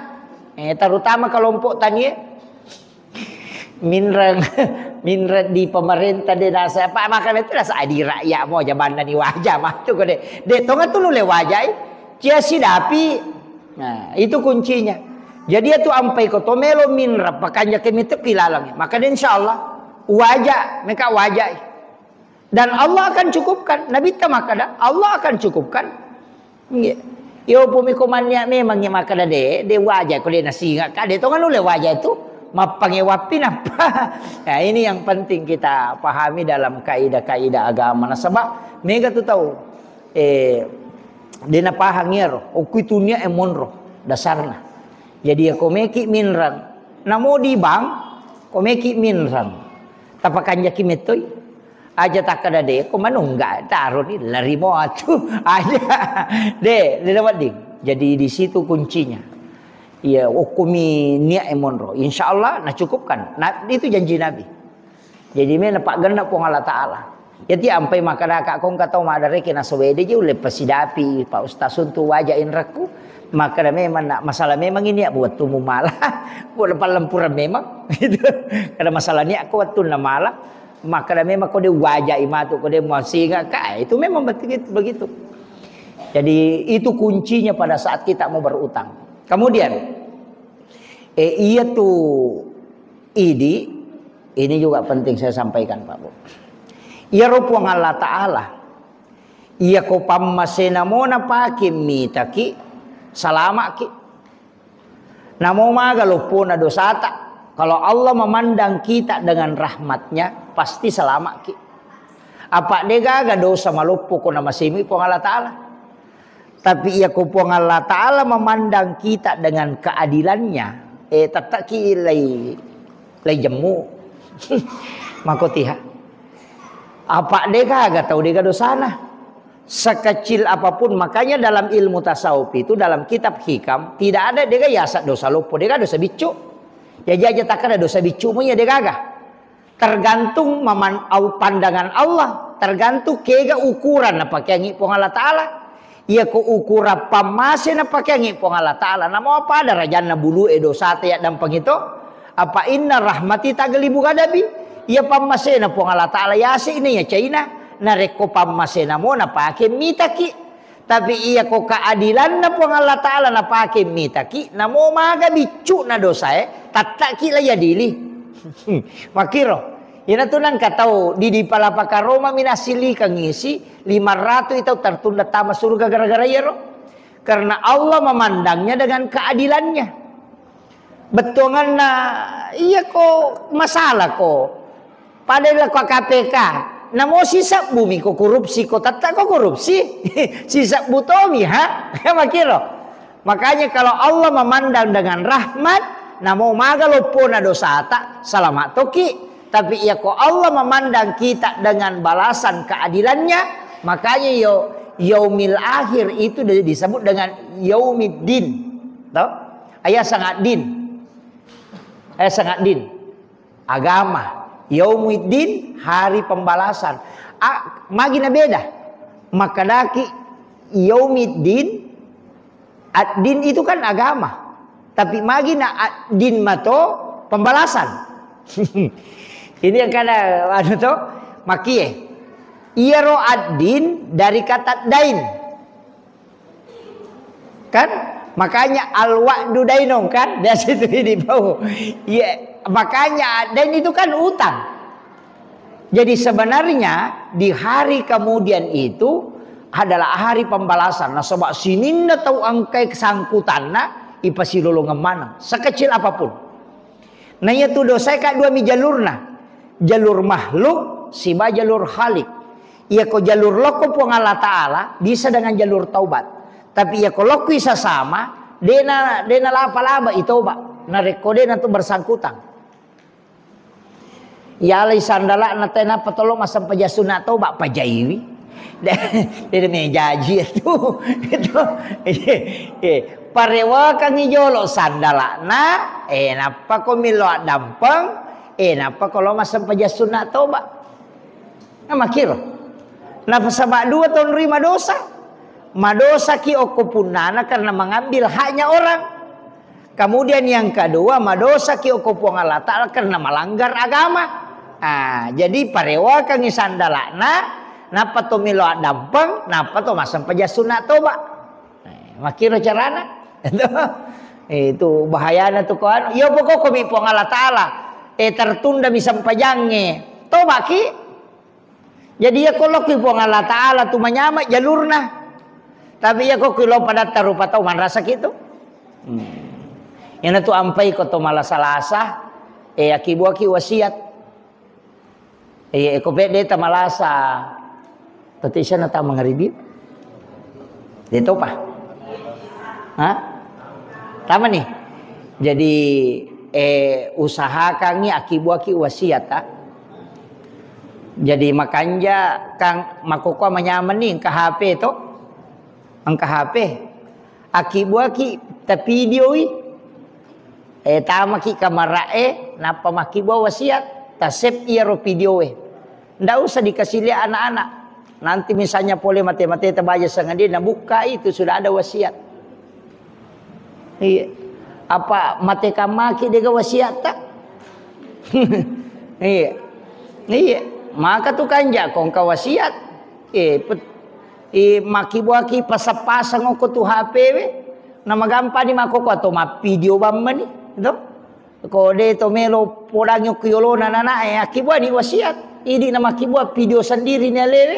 Eh, terutama kelompok tani eh. Minreng, minreng di pemerintah de nasa apa makanya itu nasa adi rakyat mo jabanna ni wajah matu ko de. De tonga tu nulle wajai. Cia sidapi. Nah, itu kuncinya. Jadi itu ampai ko to melo minra pakanja ke mitu kilalang. Maka de insyaallah wajah, meka wajai. Dan Allah akan cukupkan. Nabi ta makada, Allah akan cukupkan. Nggih. Yo pumi ko mannia memang ya makada de, de wajah ko de nasinga ka de tonga nulle wajah itu mappangewappi nappa. Nah, ini yang penting kita pahami dalam kaidah-kaidah agama. Nasaba mega tu tau eh de napahang iyaro, okku itu nia e monro dasarna. Jadi ya ko meki minrang, namo di bank, ko meki minrang. Tapakanjaki metoi. Aja takkada de ko manungga taro ni lari mo atu. Aja. De, de dapat ding. Jadi di situ kuncinya. Iya, okkumi niat e monro. Insya Allah nacukupkan. Nah, itu janji Nabi. Jadi me napaggenna Puang Allah Ta'ala. Yati ampai makkadaka ko engka tau madareke nasowede je ulle pasidapi Pak Ustaz untuk wajah inrakku. Makkada memang nak masalah memang ini ya buat tumu malah. Buat palempurang memang. Gitu. Kada masalah niat ko wettunna malah. Makkada memang ko de wajai matu ko de muasinga ka, itu memang begitu, begitu. Jadi itu kuncinya pada saat kita mau berutang. Kemudian eh, iya tu idi, ini juga penting saya sampaikan Pak Bu. Iya ro Puang Allah Ta'ala. Iya ko pammasena mona pake mitaki, salamaki. Namo maga loppona dosata. Kalau Allah memandang kita dengan rahmatnya, pasti salamaki. Apa de gaga dosa maloppo ko namasemi Puang Allah Ta'ala. Tapi iya ko Puang Allah Ta'ala memandang kita dengan keadilannya, Eh, tettaki lai, lai jemmu. Makotiha. Apa degaga tau dega dosana. Sekecil apapun, makanya dalam ilmu tasawuf itu, dalam kitab Hikam, tidak ada dega yasa dosa loppo, dega dosa biccu. Ya jaja takada dosa biccu munya degaga. Tergantung maman-, au-, pandangan Allah, tergantung kega ukuran napakeangi Puang Allah Ta'ala. Iya ko ukuran pammase napakeangi Puang Allah Ta'ala, namo apa darajanna bulu e dosata ya dampeng itu? Apa inna rahmati taglibu ghadabi? Iya pammasena Puang Allah Ta'ala yase ini ya China. Narekko pammasena mo napake mitaki. Tapi iya ko keadilanna Puang Allah Ta'ala napake mitaki, namo maga biccu'na dosae, tattaki la yadili. Makiro. Ina tu nangka tau di, di palapa karoma minasilikan isi lima ratus itau tertunda tama surga gara-gara iyaro. Karena Allah memandangnya dengan keadilannya. Bettuanganna, iya ko masalah ko. Pada lako K P K. Namo sisebbu mi ko korupsi, ko tetta ko korupsi. Sisebbu tomi, ha? Makiro. Makanya kalau Allah memandang dengan rahmat, namo maga loppona dosata, selamat toki. Tapi iya ko Allah memandang kita dengan balasan keadilannya, makanya yo, yaumil akhir itu di-, disebut dengan yaumiddin. Toh? Ayat sangat din. Eh, sangat din. Agama. Yaumiddin, hari pembalasan. A, magi na beda. Makadaki yaumiddin, ad-din itu kan agama. Tapi magi na ad-din mato pembalasan. Ini yang kada anu to, makie. Iyaro ad-din dari kata dain. Kan? Makanya al-wa'du dainun, kan? Biasa itu di bawah. Iya, makanya dain itu kan utang. Jadi sebenarnya di hari kemudian itu adalah hari pembalasan. Nasaba sininna tau engkai kesangkutanna ipasilolongeng maneng, sekecil apapun. Nah, iya tu dosae ka dua mi jalurna. Jalur makhluk siba jalur khalik. Iya ko jalur lokko Puang Allah Ta'ala bisa dengan jalur taubat. Tapi iya ko lokko isa sama, dena, dena lapa-laba itoba. Narekko dena tu bersangkutan. Yalai sandala'na tenapa tolo massempajang sunna toba, pajaiwi. Dede mejaji itu. Itu. Eh, parewakangi jolo sandala'na, eh, nappa ko millo addampeng, eh, nappa ko lo massempajang sunna toba. Nah, makiro. Nasaba dua tonri madosa. Madosaki okko punnana karena mengambil haknya orang. Kemudian yang kedua, madosaki okko Puang Allah Ta'ala karena melanggar agama. Ah, jadi parewakangi sandala'na, nappa to melo addampeng, nappa to massempajang sunna toba. Eh, makiro carana. Itu bahayana tu ko anu. Iya pokokko mi Puang Allah Ta'ala. Eh, tertunda mi sempajangnge. Tobaki. Jadi iya ko lokki Puang Allah Ta'ala tu manyama jalurna. Tapi iya ko ki lo padatta rupa tau manrasaki tu. Hmm. Iyana tu ampai ko to malasa-lasa, eh, akibuaki wasiat. Eh, ko pedde ta malasa. Tati sana ta mangaribi. De topa. Ha? Tama ni. Jadi, eh, usahakangi akibuaki wasiat, ah. Jadi makanja kang makkokkoe manyameng ni engka H P to. Engka H P. Akibuaki ta videoi. Eh, tamaki kamara'e, nappa makkibua wasiat, ta save iyaro videoe. Ndak usah dikasih lihat anak-anak. Nanti misalnya pole mate-mate ta baja sangadie, nabukka itu sudah ada wasiat. Iya. Apa mate kamaki dega wasiatta? Iya. Iya. Maka tu kanja kongka wasiat. Eh, pet-, eh, makibuaki pasang-pasang oko tu H P we. Namagampani makkokko atau mappidio bammani, to? Ko de to melo podangi okko yolona nanae, akkibuani wasiat. Idi namakkibua video sendiri ni alewe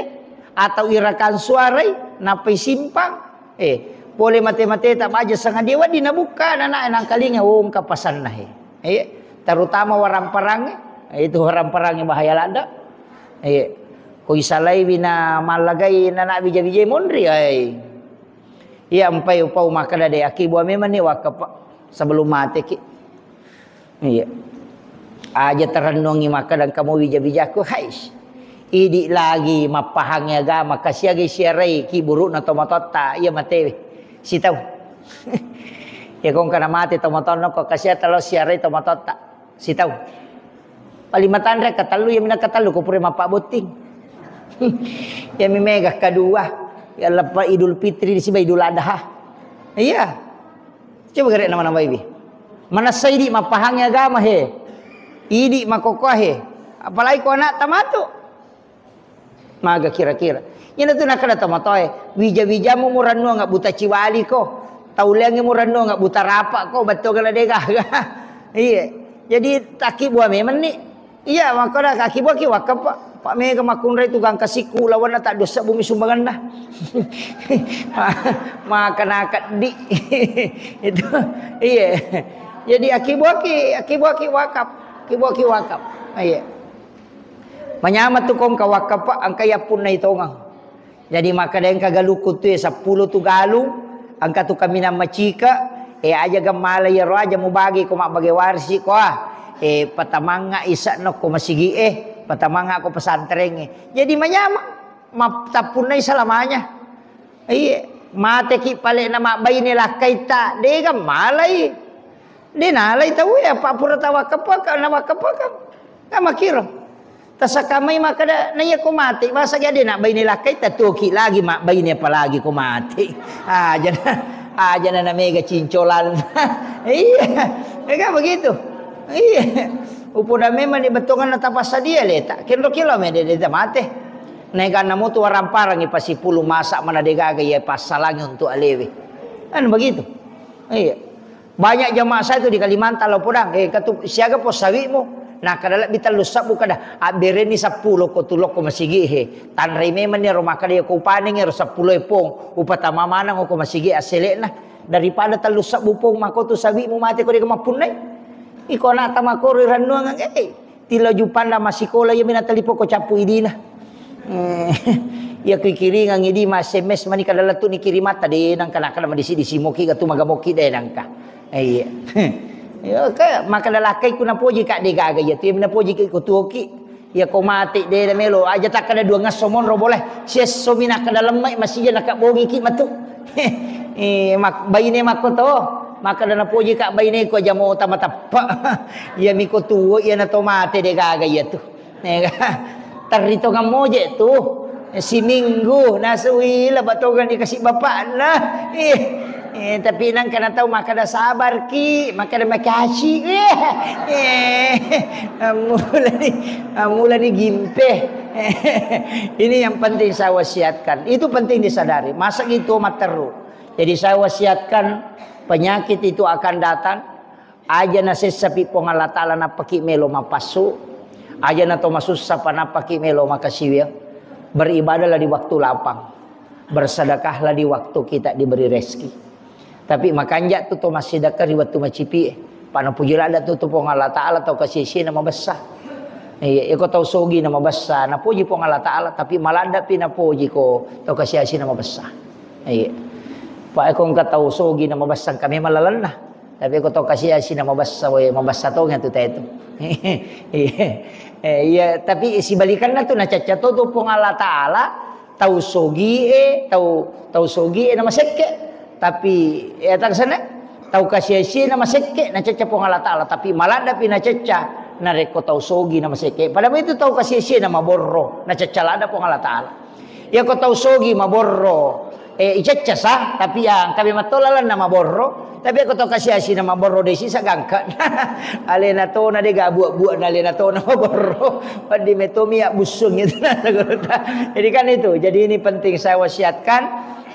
atau irakang suarai, nappai simpang. Eh, pole mate-mate ta baja sangadie wedding nabukka nanae nangkalinga, oh, engka pasanna he. Eh, terutama warang parangnge, eh, itu warang parangnge bahaya ladda. Eh, ko isalaiwi na mallagai nana bija-bijai monri, ai. Iya, empai upau makkeda de, akibua memang ni wakka, Pak, sebelum mateki. Iya. Aja terennungi makkeda engka mo wija-wijaku, hais. Idi lagi mappahangi agama, kasiagai siarai ki burukna tomatoatta, iya matewe. Sitau. Ya kong kana mate tomatoanna ko kasia talo siarai tomatoatta. Sitau. Paling matanre katellu, ya mina katellu ko pura mappabotting. Ya mi mega kedua, ya leppa Idul Fitri disiba Idul Adha. Iya. Coba gare nama-nama ibi. Manessa idi mappahangi agama he. Idi makokoa he. Apalagi ko anak tamatu. Maga kira-kira. Ina tu nakada tomatoe, wija-wijamu murannuang buta ciwali ko. Tauleangi murannuang buta rapa ko, betul kala dega. Iya. Jadi taki buah memang ni. Iya, makkada kaki buah ki wakka, Pak. Pak mega makkunrai tu gangka siku lawanna tak dosa bumi sumbanganna. Ma-, maka nakaddi. Itu. Iya. Jadi aki buah ki, aki buah ki wakap. Aki buah ki wakap. Iya. Manyama tu kong ka wakap, Pak, angka yappunna itongang. Jadi makkeda engka galukku tu, eh, seppulo tu galung, engka tu kaminang macika, eh, aja gemmala iyaro aja mubagi ko mabbage warisi ko, ah. Eh, patamangnga isa'no ko masigi, eh, patamangnga ko pesantren, eh. Jadi manyameng, map-, tappunnai selamanya. Iya, mateki pale na mabbaine lakkaita, de gammalai. De nalai tau ya, apa pura tawakkapaka, nawakkapaka. Kan makiro. Tasakamai makkada, na iya ko mate, masa gede nak baine lakkai, tatuoki lagi mak baine apalagi ko mate. Aja na, aja na, na mega cincolan. Iya, ya kan begitu. Iya. Upoda memang di betongan na tapassadia leta. Kendo kilo me de, de mate. Naik anna motu waramparangi pasipulu masa mana degaga ya pasalangi untuk alewe. Kan begitu. Iya. Banyak jamaah saya tu di Kalimantan lo podang, eh, katu siaga po sawimu. Nah, kada lebbi tellu sabbu kada, abbereni seppulo ko tulokko masigi he. Tanrai memang ni ro makkada ko upaneng ro seppulo e pong, upatama maneng ko masigi aselekna. Daripada tellu sabbu pong mako tu sawimu mate ko de mappunnai. Iko anak tamakoro rennuang, eh. Tilo jupanda massikola iya mina talipo ko cappu idina. Eh, iya kikiringang idi ma S M S mani kada lettu ni kirimatta de nangka nangka madisi-disi moki gatu magamoki de nangka. Eh, iya. Iya ka makkada lakkai ku napoji ka de gaga iya tu iya napoji ki ko tuoki. Iya ko mate de melo aja takkada dua ngesso monro boleh. Siesso mina kada lemmai masija naka bogi ki matu. Eh, mak-, baine makko to. Makkada napoji ka baine ko aja mo tama teppa. Iya miko tuo iya na to mate de gaga iya tu. Nega, terri tongang moje tu. Siminggu, nasui, laba tongang dikasih bapakna. Eh, eh, tapi nangka na tau makkada sabar ki, makkada makasih. Eh, eh, amulani, amulani gimpe. Ini yang penting saya wasiatkan. Itu penting disadari. Masa gitu matteru. Jadi saya wasiatkan penyakit itu akan datang. Aja nasessapi Puang Allah Ta'ala nappaki melo mapassu, aja nato masussa pa nappaki melo makasiwiang. Beribadahlah di waktu lapang, bersedekahlah di waktu kita diberi rezeki. Tapi makanja tu to massidekah ri wettu macipi e. Pa napuji ladda tu, tu Puang Allah Ta'ala tau kasiasi na mabessa. Iya, iko tau sogi na mabessa, napuji Puang Allah Ta'ala, tapi maladda pi napuji ko tau kasiasi na mabessa. Iya. Pa iko engka tau sogi na mabessa engka memang lalenna. Tapi ko to kasiasi na mabessa, we, mabessa tongeng tu tetu. Iya. Eh, iya, tapi sibalikanna tu nacacca to tu Puang Allah Ta'ala, tau sogi e, tau, tau sogi e na masekke. Tapi, ya, tak sana, tau kasiasi na masekke, nacacca Puang Allah Ta'ala. Tapi maladda pi nacacca, narekko tau sogi na masekke. Padahal itu tau kasiasi na maborro, nacacca ladda Puang Allah Ta'ala. Iya ko tau sogi maborro, eh, icacca sa, tapi ya, kami matto lalenna maborro, tapi ko tau kasiasi na maborro desi sa gangka. Alena tona de ga buak-buak na alena tona maborro. Padi metomi ya busung itu na. Jadi kan itu, jadi ini penting saya wasiatkan,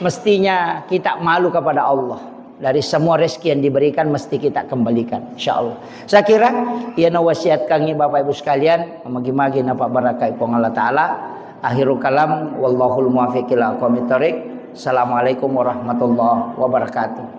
mestinya kita malu kepada Allah. Dari semua rezeki yang diberikan mesti kita kembalikan, insya Allah. Saya kira, iya na wasiatkangi Bapak Ibu sekalian, magi-magi napa barakai Puang Allah Ta'ala. Akhirul kalam, wallahul muwaffiq ila aqwamit thariq. Assalamualaikum warahmatullahi wabarakatuh.